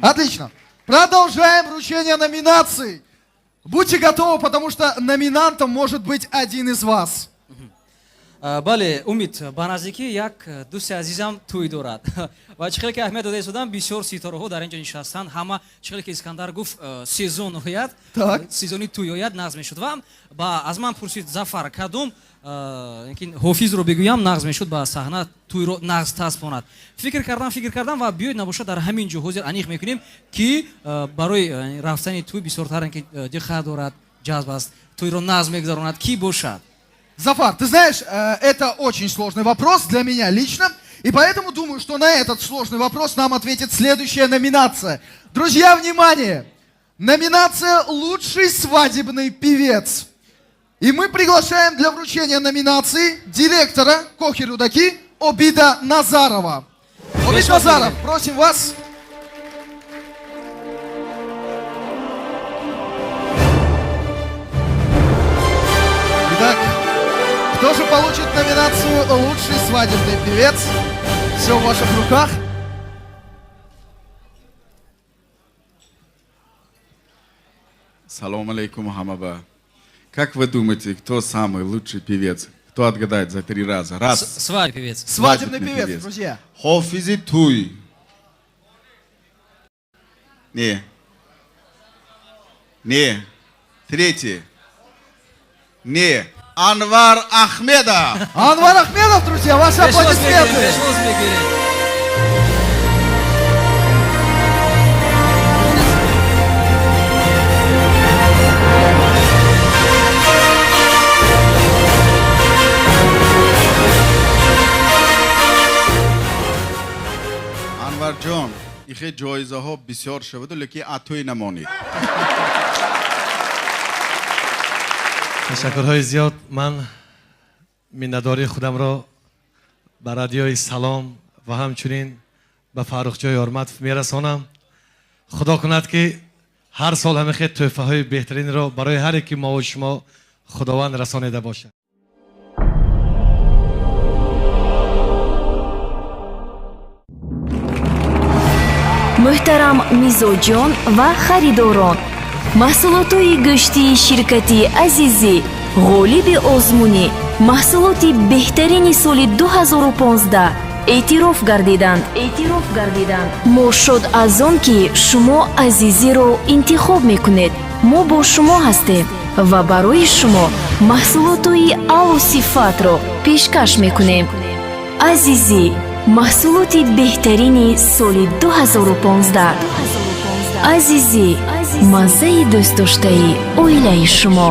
Отлично. Продолжаем вручение номинаций. Будьте готовы, потому что номинантом может быть один из вас. Бале, Умид, ба наздикӣ як дӯсти азизам тӯй дорад ва чӣ хеле ки аҳамият дода истодам, бисёр ситораҳо дар ин ҷо нишастанд. Ҳама, чӣ хеле ки Искандар гуфт, сезон ояд, Так. сезони тӯй ояд, нағз мешуд. Ва ба аз ман пурсид Зафар, кадом ки ҳофизро бигӯям, нағз мешуд, ба саҳна тӯйро нағз таспонад. Фикр кардам, фикр кардам ва биёед, набошад, дар ҳамин ҷо ҳозир аниқ мекунем, ки барои рафтани тӯй бисёртар ки диққат дорад, ҷазб аст, тӯйро нағз мегузаронад, кӣ бошад? Зафар, ты знаешь, это очень сложный вопрос для меня лично, и поэтому думаю, что на этот сложный вопрос нам ответит следующая номинация. Друзья, внимание! Номинация «Лучший свадебный певец». И мы приглашаем для вручения номинации директора Кохи Рудаки Обида Назарова. Обид Назаров, просим вас. Итак, кто же получит номинацию «Лучший свадебный певец»? Все в ваших руках. Салом алейкум, ҳамаба. Как вы думаете, кто самый лучший певец? Кто отгадает за три раза? Раз. Свадебный певец. Свадебный певец, друзья. Ҳофизи тӯй. Не. Не. Третий. Не. Анвар Ахмедов. Анвар Ахмедов, друзья, ваши аплодисменты. Пешвоз мегирем. Анварҷон, ихе ҷоизаҳо бисёр шаваду, лекин аз тӯй намонед. Ташаккурҳои зиёд. Ман миннатдории худамро ба Радиои Салом ва ҳамчунин ба Фаррухҷои Ёрматов мерасонам. Худо кунад, ки ҳар сол ҳамин хел тӯҳфаҳои беҳтаринро барои ҳар яки мову шумо Худованд расонида бошад. Муҳтарам мизоҷон ва харидорон, маҳсулотҳои гӯштии ширкати Азизӣ ғолиби озмуни маҳсулоти беҳтарини соли 2015 эътироф гардиданд, эътироф гардиданд. Мо шод аз он, ки шумо Азизиро интихоб мекунед. Мо бо шумо ҳастем ва барои шумо маҳсулотҳои аълосифатро пешкаш мекунем. Азизӣ, маҳсулоти беҳтарини соли 2015. Азизӣ, маззаи дӯстдоштаи оилаи шумо.